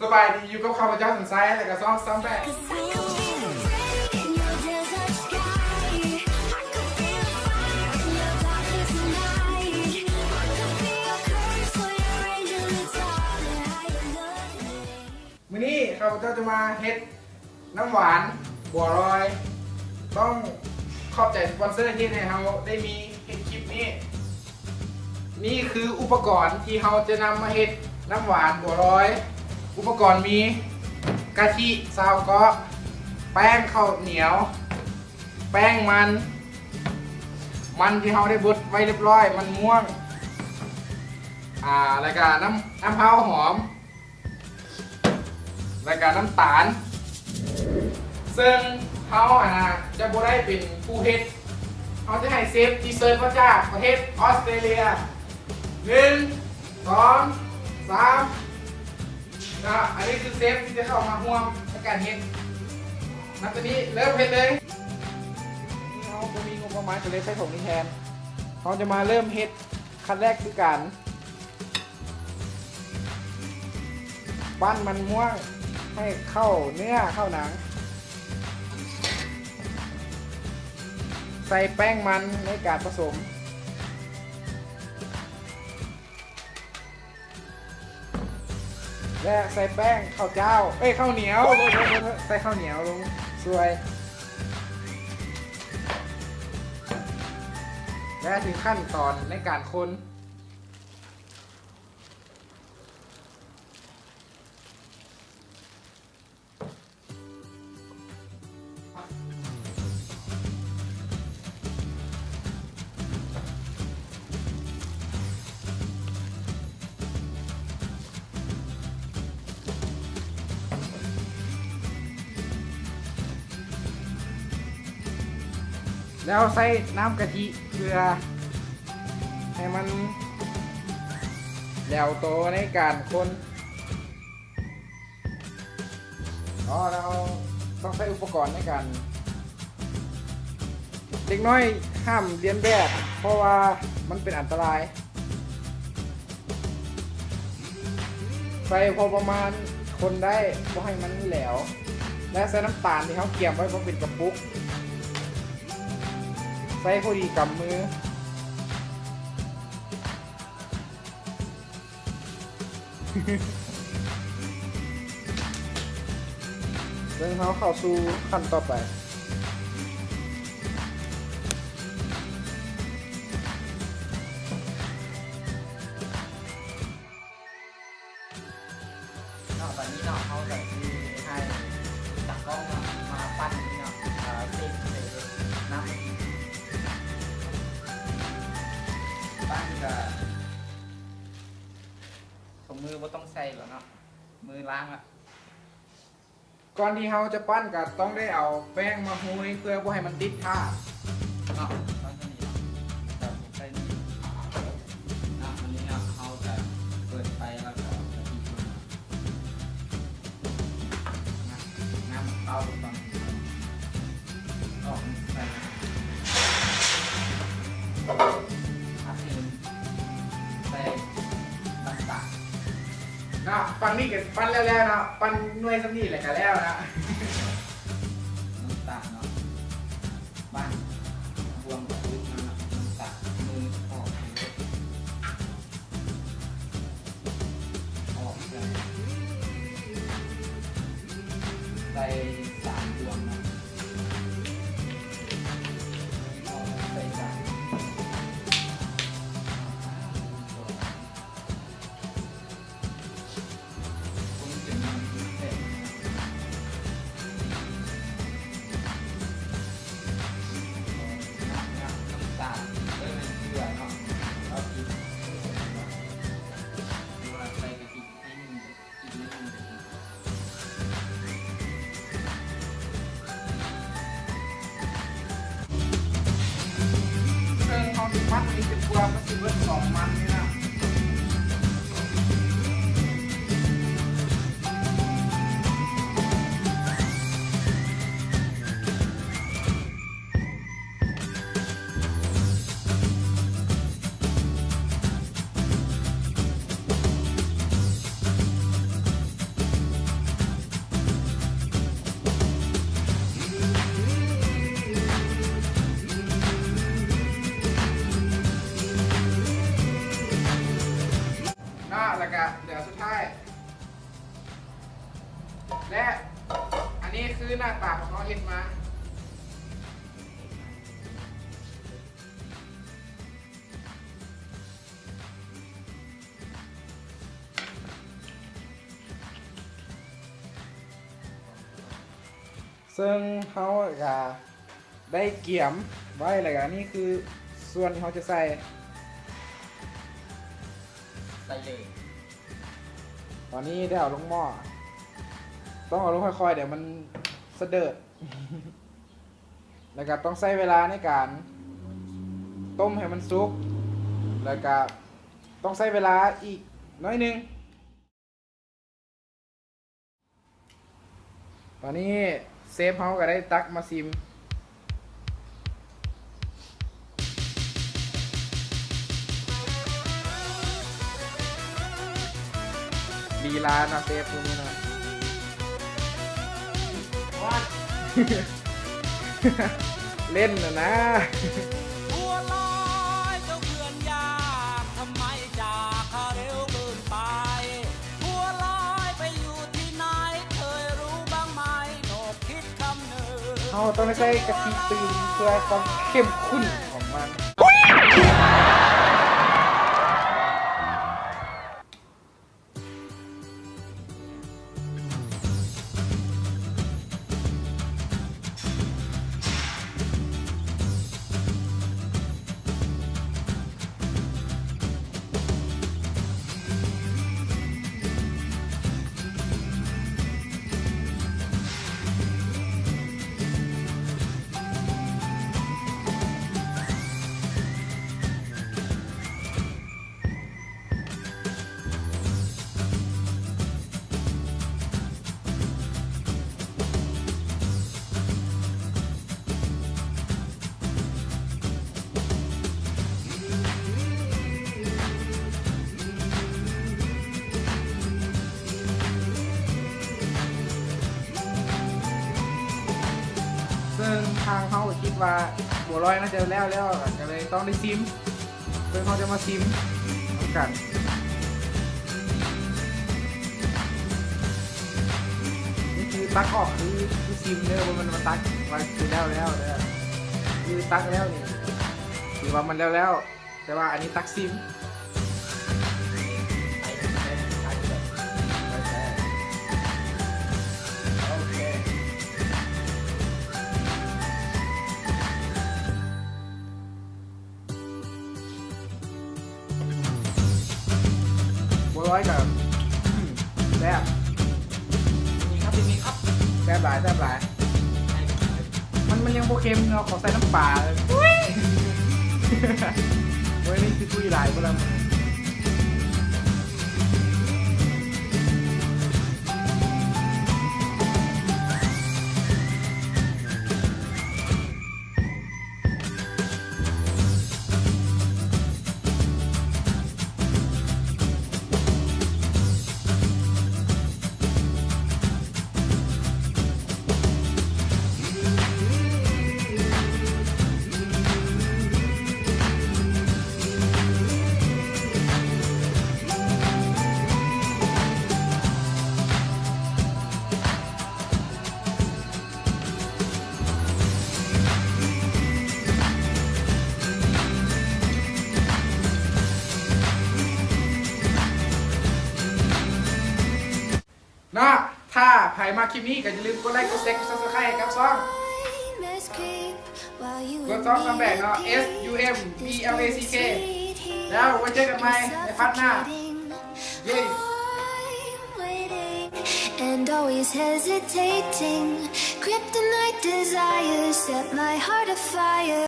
ສະບາຍດີ ຢູ່ກັບຂ້າພະເຈົ້າ ສັນໄຊ ແລະກະຊ່ອງ ຊຳແບກ. ມື້ນີ້ຂ້າພະເຈົ້າຈະມາເຮັດນ້ຳຫວານບົວລອຍ. ຕ້ອງຂອບໃຈສະປອນເຊີທີ່ເຮັດໃຫ້ເຮົາໄດ້ມີເຮັດຄລິບນີ້. ນີ້ຄືອຸປະກອນທີ່ເຮົາຈະນຳມາເຮັດນ້ຳຫວານບົວລອຍ. ອຸປະກອນມີກະທິຊາວເກາະ, ແປ້ງເຂົ້າໜຽວ, ແປ້ງມັນ, ມັນທີ່ເຮົາໄດ້ບົດໄວ້ລຽບຮ້ອຍ, ມັນມ່ວງ, ອາ ແລ້ວກະນ້ຳ ນ້ຳພ້າວຫອມ ແລ້ວກະນ້ຳຕານ. ເຊິ່ງເຮົາຫັ້ນນະຈະບໍ່ໄດ້ເປັນຜູ້ເຮັດ, ເຮົາຈະໃຫ້ເຊຟທີ່ເຊີນມາຈາກປະເທດອອສເຕຣເລຍ. ໜຶ່ງ ສອງ ສາມ ນະ. ອັນນີ້ຄືເຊຟທີ່ຈະເຂົ້າມາຮ່ວມໃນການເຮັດ. ນັບແຕ່ນີ້ເລີ່ມເຮັດເລີຍ. ເຮົາບໍ່ມີງົບປະມານ ກໍເລີຍໃຊ້ຖົງນີ້ແທນ. ເຮົາຈະມາເລີ່ມເຮັດ ຂັ້ນແລກຄືການ ປັ້ນມັນມ່ວງໃຫ້ເຂົ້າເນື້ອເຂົ້າໜັງ, ໃສ່ແປ້ງມັນໃນການປະສົມ ແລະ ໃສ່ແປ້ງເຂົ້າຈ້າວ ເອີຍ ເຂົ້າໜຽວ ໂທດ ໂທດ ໃສ່ເຂົ້າໜຽວລົງຊ່ວຍ ແລະ ເຖິງຂັ້ນຕອນໃນການຄົນ. ແລ້ວໃສ່ນ້ຳກະທິເພື່ອໃຫ້ມັນແຫຼວໂຕໃນການຄົນ. ອໍ ແລ້ວເຮົາຕ້ອງໃຊ້ອຸປະກອນໃນການ ເດັກນ້ອຍຫ້າມລຽນແບບ ເພາະວ່າມັນເປັນອັນຕະລາຍ. ໃສ່ພໍປະມານ ຄົນໄດ້ ບໍ່ໃຫ້ມັນແຫຼວ ແລະ ໃສ່ນ້ຳຕານທີ່ເຮົາກຽມໄວ້ ບໍ່ເປັນກະປຸກ ໃສ່ພໍດີກຳມື. ເຊິ່ງເຮົາເຂົ້າສູ່ຂັ້ນຕໍ່ໄປ. ເນາະ ບາດນີ້ເນາະ ເຮົາກະຊິໃຫ້ຕາກ້ອງເນາະ ມາປັ້ນນີ້ເນາະ ເອີ ເຊຟໃສ່ນ້ຳ ປັ້ນກະ ຖົງມືບໍ່ຕ້ອງໃສ່ແລ້ວເນາະ ມືລ້າງລະ. ກ່ອນທີ່ເຮົາຈະປັ້ນກະຕ້ອງໄດ້ເອົາແປ້ງມາໂຮຍ ເພື່ອບໍ່ໃຫ້ມັນຕິດຖາດເນາະ. ໃສ່ນີ້ເນາະ ໃສ່ນີ້ເນາະ ອັນນີ້ເນາະ ເຮົາກະເປີດໄຟ ແລ້ວກະເອົາກະທິລົງມາ ນ້ຳ ນ້ຳເຕົ້າຕອນນີ້ເນາະ ອອກໃສ່ ອັນນີ້ໃສ່ນ້ຳຕານ ເນາະ ຝັ່ງນີ້ກະປັ່ນແລ້ວໆເນາະ ປັ່ນໜ່ວຍສ່ຳນີ້ແຫຼະກະແລ້ວເນາະ. ນ້ຳຕານເນາະ ບ້ານບວງກະຕຶກເນາະ ນ້ຳຕານ ມືອອກ ອອກເລີຍ ໃສ່ສາມບວງເນາະ ອອກ ໃສ່ສາມ. ຄົນເປັນນ້ຳແຂງ ນ້ຳ ນ້ຳ ນ້ຳຕານ ເອີ ແມ່ນເກືອເນາະ ເອົາກິນ ຫຼືວ່າໃສ່ກະທິໃຫ້ໜຶ່ງ ອີກໜ້ອຍໜຶ່ງກະທິ. ເຊິ່ງເຮົາຊິໝັກນີ້ຈົນກວ່າມັນຊິເບິດສອງມັນນີ້ນະ. ເ ແລະ ອັນນີ້ຄືໜ້າຕາຂອງເຮົາເຮັດມາ. ເຊິ່ງເຮົາກະໄດ້ກຽມໄວ້ ແລ້ວກະນີ້ຄືສ່ວນທີ່ເຮົາຈະໃສ່ ໃສ່ເລີຍ. ຕອນນີ້ໄດ້ເອົາລົງໝໍ້ ຕ້ອງເອົາລົງຄ່ອຍໆ ດຽວມັນສະເດີດ ແລ້ວກະຕ້ອງໃຊ້ເວລາໃນການຕົ້ມໃຫ້ມັນສຸກ ແລ້ວກະຕ້ອງໃຊ້ເວລາອີກໜ້ອຍໜຶ່ງ. ຕອນນີ້ເຊຟເຮົາກະໄດ້ຕັກມາຊີມ ລີລານະເຊຟມື້ນີ້ນະ ເຫຼັ້ນນະນາ. ເຮົາຕ້ອງໄດ້ໃສ່ກະທິຕື່ມເພື່ອຄວາມເຂັ້ມຂຸ້ນຂອງມັນ. ເຊິ່ງທາງເຮົາກະຄິດວ່າບົວລອຍໜ້າຈະແລ້ວແລ້ວ ກະເລີຍຕ້ອງໄດ້ຊີມ. ເຊິ່ງເຮົາຈະມາຊີມນຳກັນ. ນີ້ຄືຕັກອອກ ຄື ຄືຊີມເດີ ບໍ່ແມ່ນວ່າຕັກວ່າຄືແລ້ວແລ້ວເດີ ຄືຕັກແລ້ວນີ້ ຖືວ່າມັນແລ້ວແລ້ວ ແຕ່ວ່າອັນນີ້ຕັກຊີມ. ບົວລອຍກະ ອືມ ແຊບ ມີຄັບ ມີຄັບ ແຊບຫຼາຍ ແຊບຫຼາຍ. ມັນ ມັນຍັງບໍ່ເຄັມເນາະ ຂໍໃສ່ນ້ຳປາເລີຍ. ໂອ້ຍ ນີ້ຄືຕຸ້ຍຫຼາຍບໍ່ລະ. ເນາະ ຖ້າໃຜມັກຄລິບນີ້ກະຢ່າລືມກົດໄລ ກົດແຊ ກົດ Subscribe ໃຫ້ກັບຊ່ອງ ກົດຊ່ອງຊອມແບກເນາະ S U M B L A C K ແລ້ວໄວ້ເຈີກັນໃໝ່ໃນພາດໜ້າ. ເຢ້. And always hesitating, kryptonite desire set my heart afire.